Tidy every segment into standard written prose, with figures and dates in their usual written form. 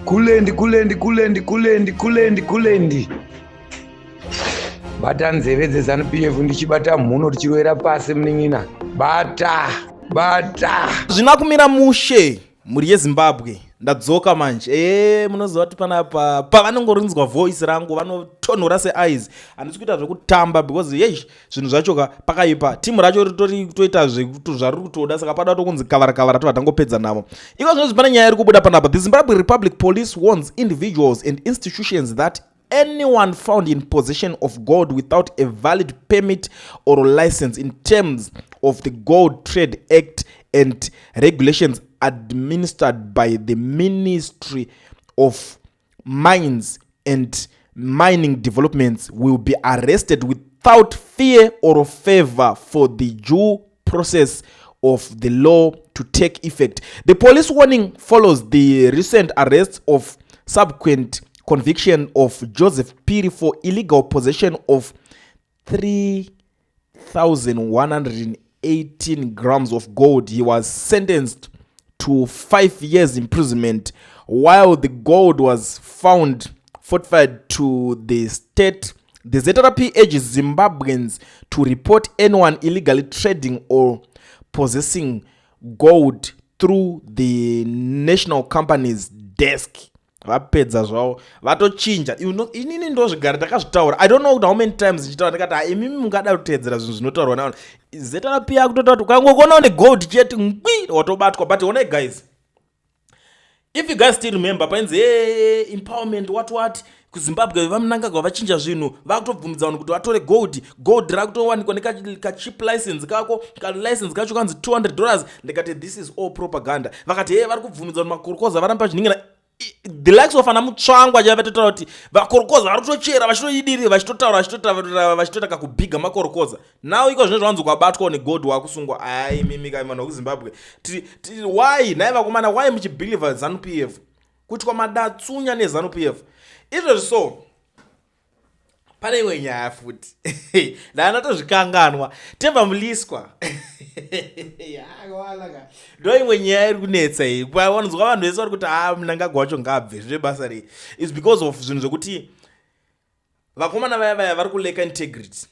Kulendi, kulendi, kulendi, kulendi, kulendi, kulendi. Bata nzeve dzeZanu PF ndichibata mhuno tichirovera pasi munin'ina. Bata, bata. Zvina kumira mushe, mhuri yeZimbabwe. Ndadzoka manje. Munoziva kuti panapa pavanongorinzwa voice rangu vanotonhora seeyes. Handisi kuita zvekutamba because yei, zvinhu zvacho ka pakaipa. Timu racho ritori kutoita zvariri kutoda, saka pada tokunzi kavara kavara, tobva tangopedza navo. Iko zvinozvi pane nyaya iri kubuda panapa. The Zimbabwe Republic Police warns individuals and institutions that anyone found in possession of gold without a valid permit or license in terms of the Gold Trade Act and regulations administered by the Ministry of Mines and Mining Developments will be arrested without fear or favor for the due process of the law to take effect. The police warning follows the recent arrest of subsequent conviction of Joseph Piri for illegal possession of 3,118 grams of gold. He was sentenced to 5 years imprisonment, while the gold was found forfeited to the state. The ZRP urges Zimbabweans to report anyone illegally trading or possessing gold through the National Companies Desk. Vapedza zvavo, vatochinja. Inini ndozvigara ndakazvitaura. I don't know how many times ndichitaura, ndikati, "Ha, imimi mungada kuteedzera zvinhu zvinotaurwa navanhu." ZRP yakutotaura kuti ukangokuonawo negold chete, ngwi, watobatwa. But onai guys, if you guys still remember, painzi, "Hey, empowerment, what what kuZimbabwe." VaMnangagwa vachinja zvinhu, vakutobvumidza vanhu kuti vatore gold. Gold rakutowanikwa nekacheap license kako. Kalicense kacho kanzi $200. Ndikati, "This is all propaganda." Vakati, "He, vari kubvumidza kuti makorokoza varambe vachiningira." The likes of ana Mutsvangwa chaiva vatotaura kuti vakorokoza vari kutochera, vachitoidiri, vachitotaura, vachitotaura, vachitoita kakubhiga makorokoza. Now iko zvino zvanzi kwabatwawo negold, wakusungwa. Ai, mimika, vanhu vekuZimbabwe, why nhai vakomana? Why muchibhilivha ZANU PF? Kuitwa madatsunya neZANU PF izvezvi. So pane imwe nyaya futi ndanatozvikanganwa. Temba Mliswa, ndo imwe nyaya iri kunetsa iyi. Vanonzwa vanhu vese vari kuti, "Ha, Mnangagwa wacho ngaabve, zvine basa rei?" Is because of zvinhu zvekuti vakomana vaya vaya vari kulacka integrity.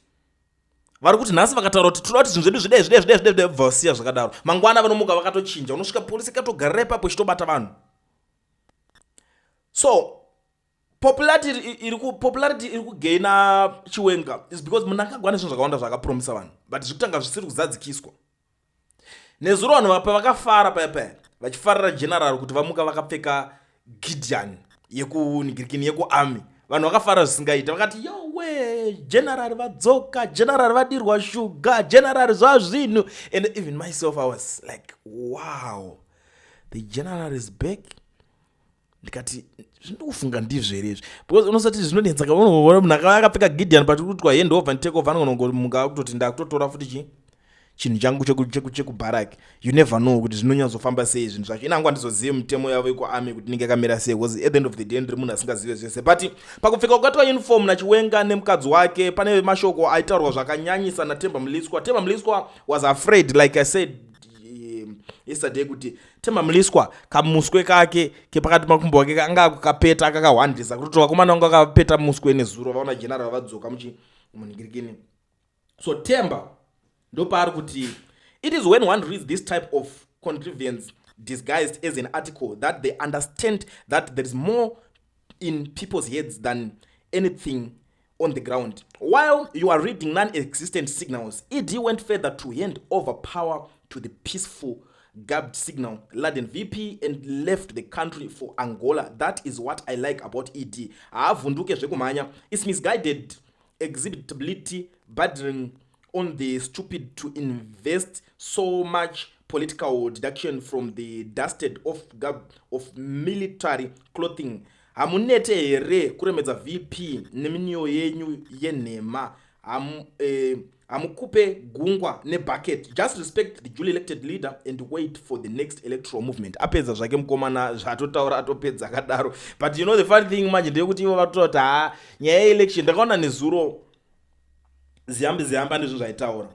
Vari kuti nhasi vakataura kuti toda kuti zvinhu zvedu zvidai, zvidai, zvidai, zvidai, bva vasiya zvakadaro. Mangwana vanomuka vakatochinja. Unosvika polisi ikatogarira ipapo ichitobata vanhu. So popularity iri kugaina Chiwenga is because Mnangagwa ane zvinhu zvakawanda zvakapromisa vanhu, but zvekutanga zvisiri kuzadzikiswa. Nezuro vanhu pavakafara paya paya, vachifarira general kuti vamuka vakapfeka gideon yekunigirikini yekuarmy, vanhu vakafara zvisingaita. Vakati, "Yowe, general vadzoka, general vadirwa shuga, general zvazvinhu." And even myself, I was like, "Wow, the general is back." Ndikati, "Zvinokufunga ndizvo here izvi?" Because unosati zvinonetsa. Munhu akava akapfeka gideon, but kutwa handover and take over, anongongomuka kutoti, "Ndakutotora futi chi chinhu changu chekubharaki." You never know kuti zvinonyatsofamba sei zvinhu zvacho. Inangu handizozive mitemo yavo yekuarmy kuti inenge yakamira sei, because at the end of the day ndiri munhu asingazive zvese. But pakupfeka kwakatwa uniform naChiwenga nemukadzi wake, pane mashoko aitaurwa zvakanyanyisa naTemba Mliswa. Temba Mliswa was afraid, like I said yesterday, kuti Temba Mliswa kamuswe kake kepakati makumbo ake anga kapeta, kakahwandisa, kuti vakomana vanga vakapeta muswe nezuro vaona general vadzoka muchi munhingirikini. So Temba ndopaari kuti, "It is when one reads this type of contrivance disguised as an article that they understand that there is more in people's heads than anything on the ground. While you are reading non-existent signals, ED went further to hand over power to the peaceful garbed signal laden VP and left the country for Angola. That is what I like about ED. Haavhunduke zvekumhanya. It's misguided exhibitability bordering on the stupid to invest so much political deduction from the dusted off garb of military clothing. Hamunete here kuremedza VP neminiyo yenyu yenhema? Hamukupe gungwa nebucket. Just respect the duly elected leader and wait for the next electoral movement." Apedza zvake mukomana zvatotaura, atopedza akadaro. But you know, the funny thing manje ndeyekuti ivo vatotaura kuti, ha, nyaya yeelection, ndakaona nezuro Ziyambi Ziyambi ane zvinhu zvaitaura.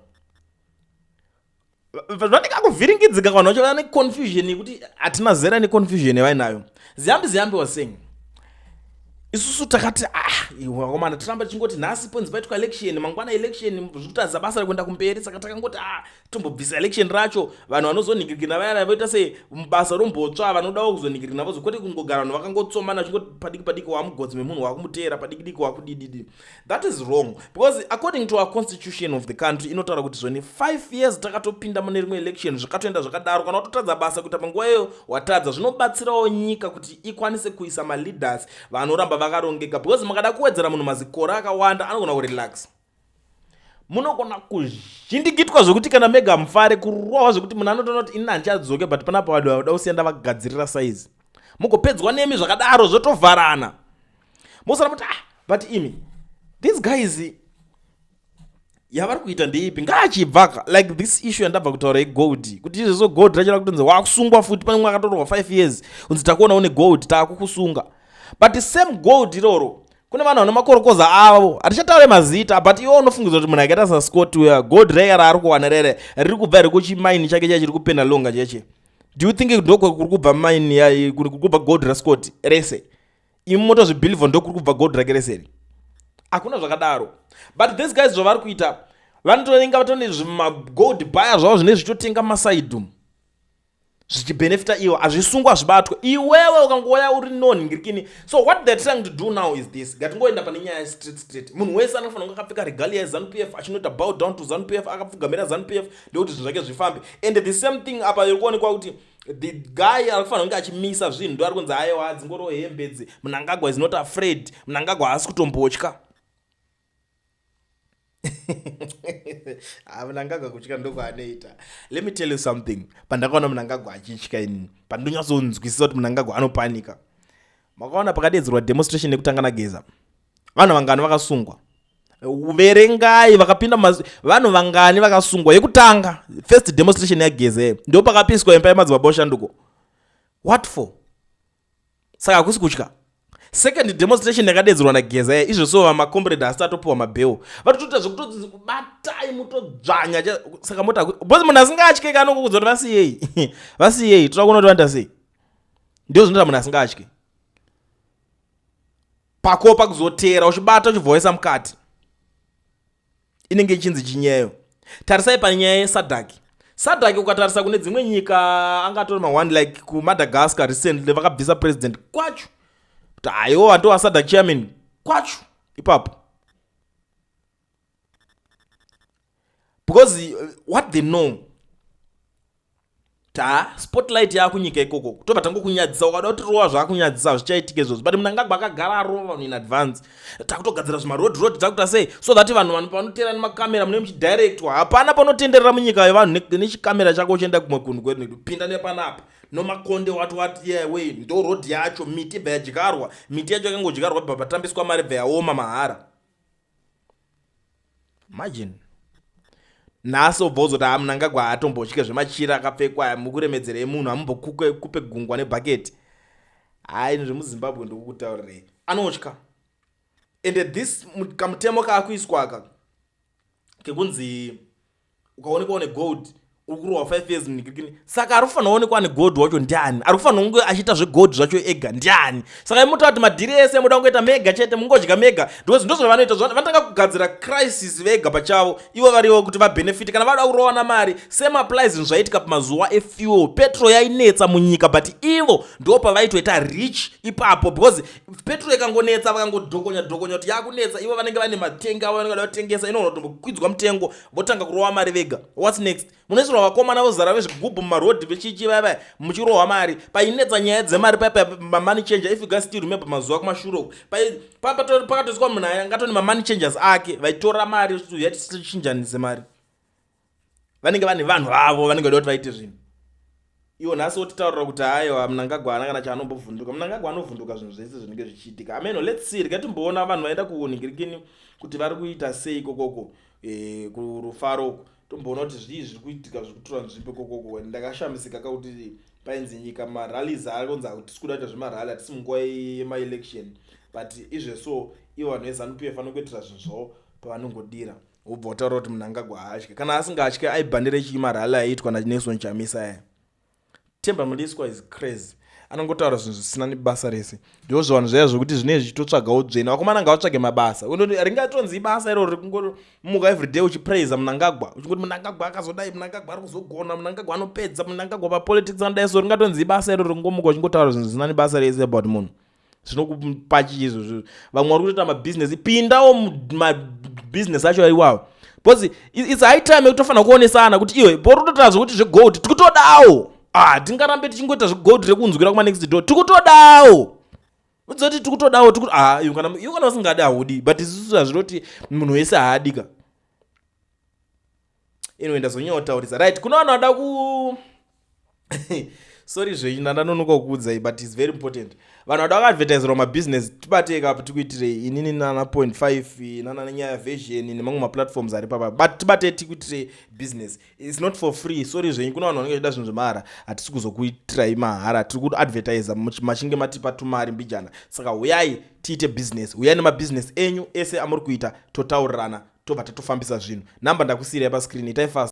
Vanenge kakuvhiringidzika vanhu vacho vane confusion yekuti hatina zera neconfusion yavainayo. Ziyambi Ziyambi was saying isusu takati ah iwe vakomana tiramba tichingoti nhasi ponzi paitwa election, mangwana election, zvekutadza basa rekuenda kumberi, saka takangoti ah tombobvisa election racho, vanhu vanozonhingirikina vaya voita sei basa rombotsva, vanodawo kuzonhingirikina vozo, kwete kungogara vanhu vakangotsomana vachingoti padiki padiki wamugodzi memunhu wakumuteera, padiki diki wakudididi. That is wrong because according to our constitution of the country inotaura kuti zvoni 5 years takatopinda mune rimwe election, zvakatoenda zvakadaro. Kana watotadza basa kuita panguva iyoyo watadza, zvinobatsirawo nyika kuti ikwanise kuisa maleaders vanoramba vakarongeka, because makada kuwedzera munhu mazikora akawanda anogona kurelax, munogona kuzhindikitwa zvekuti kana mega mufare kurohwa zvekuti munhu anotoona kuti ini handichadzoke, but panapa vanhu vanoda kusiya ndavagadzirira saizi, mugopedzwa nemi zvakadaro, zvotovharana, mosara muti ah, but imi these guys yavari kuita ndeipi? Ngaachibvaka like this issue yandabva kutaura yegold, kuti izvezvo gold racho rakutonzi wakusungwa futi. Pane mumwe akatorwa 5 years, unzi takuona une gold, taakukusunga. But same gold iroro kune vanhu vane makorokoza avo, hatichataure mazita, but iwe unofungidzwa kuti munhu akaita saScott uya, gold raiya raari kuwana rere riri kubva here kuchimaini chake chiya chiri kuPenhalonga cheche? Do you think ndokuri kubva maini, kuri kubva gold raScott rese? Imi motozvibhilivha ndokuri kubva gold rake rese? Hakuna zvakadaro. But these guys zvavari kuita, vanotorenga vatone zvimagold buyer zvavo zvine zvichitotenga masaidhu zvichibhenefita iwo, hazvisungwa, zvibatwe. Iwewe ukangouya uri nonhingirikini. So what they're trying to do now is this: ngatingoenda pane nyaya straight straight. Munhu wese anofanira kunge akapfeka regalia yeZANU PF, achinoita bow down to ZANU PF, akapfugamira ZANU PF, ndekuti zvinhu zvake zvifambe. And the same thing apa iri kuonekwa kuti the guy ari kufanira kunge achimisa zvinhu ndo ari kunzi aiwa, dzingoriwo hembedzi. Mnangagwa is not afraid, Mnangagwa haasi kutombotya. Ah, Mnangagwa kutya ndokwaanoita. Let me tell you something: pandakaona Mnangagwa achitya inini, pandonyatsonzwisisa kuti Mnangagwa anopanika, makaona pakadedzerwa demonstration yekutanga naGeza, vanhu vangani vakasungwa? Verengai vakapinda, vanhu vangani vakasungwa? Yekutanga, first demonstration yaGeza, ndo pakapiswa imba yemadzibaba oshanduko. What for? Saka hakusi kutya? Second demonstration yakadedzerwa naGeza ya izvo, vamacomrade asati atopiwa mabail, vatotoita zvekutobatai mutodzvanya. Saka mota, because munhu asingatye kanongokudza kuti vasiyei, vasiyei, toda kuona kuti vanoita sei. Ndio zvinoita munhu asingatye pako pakuzotera uchibata uchibva mukati, inenge ichinzi chinyeyo. Tarisai panyaya yeSADC. SADC, ukatarisa kune dzimwe nyika angatori ma1, like kuMadagascar recently vakabvisa president kwacho kuti haiwa, ndo SADC chairman kwacho ipapo, because what they know, ta spotlight yakunyika ikoko, tobva tangokunyadzisa. Ukada kuti rova zvaakunyadzisa, zvichaitika izvozvo. But Mnangagwa akagara arova vanhu in advance. Takutogadzira zvimaroad road, takuita sei so that vanhu panotera nemakamera mune muchidirectwa. Hapana panotenderera munyika yevanhu nechikamera chako uchienda kumwe kunhu kwedu, pinda nepanapa nomakonde wati wati yewe, ndo road yacho. Miti bva yadyarwa, miti yacho yakangodyarwa, bva patambiswa mari, bva yaoma mahara. Imagine nhasi obva uzoti ha, Mnangagwa haatombotye zvemachira akapfekwa, mukuremedzerei munhu amumbokupe gungwa nebhaketi. Hai, zvemuZimbabwe ndokukutaurirei, anotya. And this kamutemo kaakuiswa aka kekunzi ukaonekwa une gold uri kurohwa 5 years munikirikini, saka ari kufanira kuonekwa ane gold wacho ndiani? Ari kufanira kunge achiita zvegold zvacho ega ndiani? Saka imuta kuti madhiri ese muda kungoita mega chete, mungodya mega, because ndozvavanoita. Vanotanga kugadzira crisis vega pachavo ivo varivo kuti vabhenefite kana vada kurowana mari. Same applies zvinhu zvaitika pamazuva efuel. Petrol yainetsa munyika, but ivo ndo pavaitoita rich ipapo, because petrol ikangonetsa, vakangodhokonya dhokonya kuti yakunetsa, ivo vanenge vane matenga avo vanenge vada kutengesa, inoona kutombokwidzwa mutengo, votanga kurova mari vega. What's next? Munoisirwa vakomana vozara vezvigubhu mumarodhi vechichi vaya, muchirohwa mari. Painetsa nyaya dzemari paipa, mamoney changer, if you guys still remember mazuva kumashure uku, pakatoiswa munhu angatoni mamoney changers ake, vaitora mari yatichinjanise mari. Vanenge vane vanhu vavo vanenge vada kuti vaite zvinhu. Iwo nhasi wotitaurira kuti aiwa, Mnangagwa haana kana chaanombovhunduka. Mnangagwa anovhunduka zvinhu zvese zvinenge zvichiitika. Ameno, let's see, rega timboona vanhu vaenda kunhingirikini kuti vari kuita sei ikokoko, kurufaro uku. Tomboona kuti zvii zviri kuitika, zviri kutora nzvimbo ikokoko. Ndakashamisika kakuti painzi nyika marallies arikunzi hatisi kuda kuita zvemarally, hatisi munguva yemaelection, but izveso ivo vanhu veZANU PF vanokuitira zvinhu zvavo pavanongodira. Wobva wataura kuti Mnangagwa haatye. Kana asingatye, aibhandire chii marally aiitwa naNelson Chamisa aya? Temba Mliswa is crazy. Anongotaura zvinhu zvisina nebasa rese. Ndo zvavanhu zvaya zvokuti zvinenge zvichitotsvagawo dzvene. Vakomana ngavatsvage mabasa. Ringatonzi ibasa iroro rekungomuka everyday uchipraisa Mnangagwa, uchingoti Mnangagwa akazodai, Mnangagwa ari kuzogona, Mnangagwa anopedza, Mnangagwa papolitics anodai. So ringatonzi ibasa iroro rekungomuka uchingotaura zvinhu zvisina nebasa rese about munhu? Zvinokupa chii izvozvo? Vamwe vari kutoita mabhizinesi, pindawo mabhizinesi acho iwawo, because it's high time yekutofanira kuonesana kuti iwe pori kutotaura zvokuti zvegold tikutodawo. Ah, tingarambe tichingoita zvegold rekunzwira kumanext door? Tikutodawo, udzoti tikutodawo. Ah, iwe kana usingadi haudi, but isusu hazvinoti munhu wese haadika. Anyway, ndazonyanyotaurisa. Right, kuna vanhu vada ku, sorry zvenyu, ndandanonoka kukuudzai, but it's very important. Vanhu vada kuadvertiserwa mabusiness, tibatei kapo tikuitirei. Inini nana point 5, nana nyaya version nemamwe maplatforms ari papa, but tibatei tikuitirei business. It's not for free, sorry zvenyu. Kuna vanhu vanenge vachida zvinhu zvemahara, hatisi kuzokuitirai mahara. Tiri kuadvertisa machinge matipa tumari mbijana. Saka uyai tiite business, uyai nemabhizinesi enyu ese amuri kuita, totaurirana, tobva tatofambisa zvinhu. Namba ndakusiyirai pascreen, itai fast.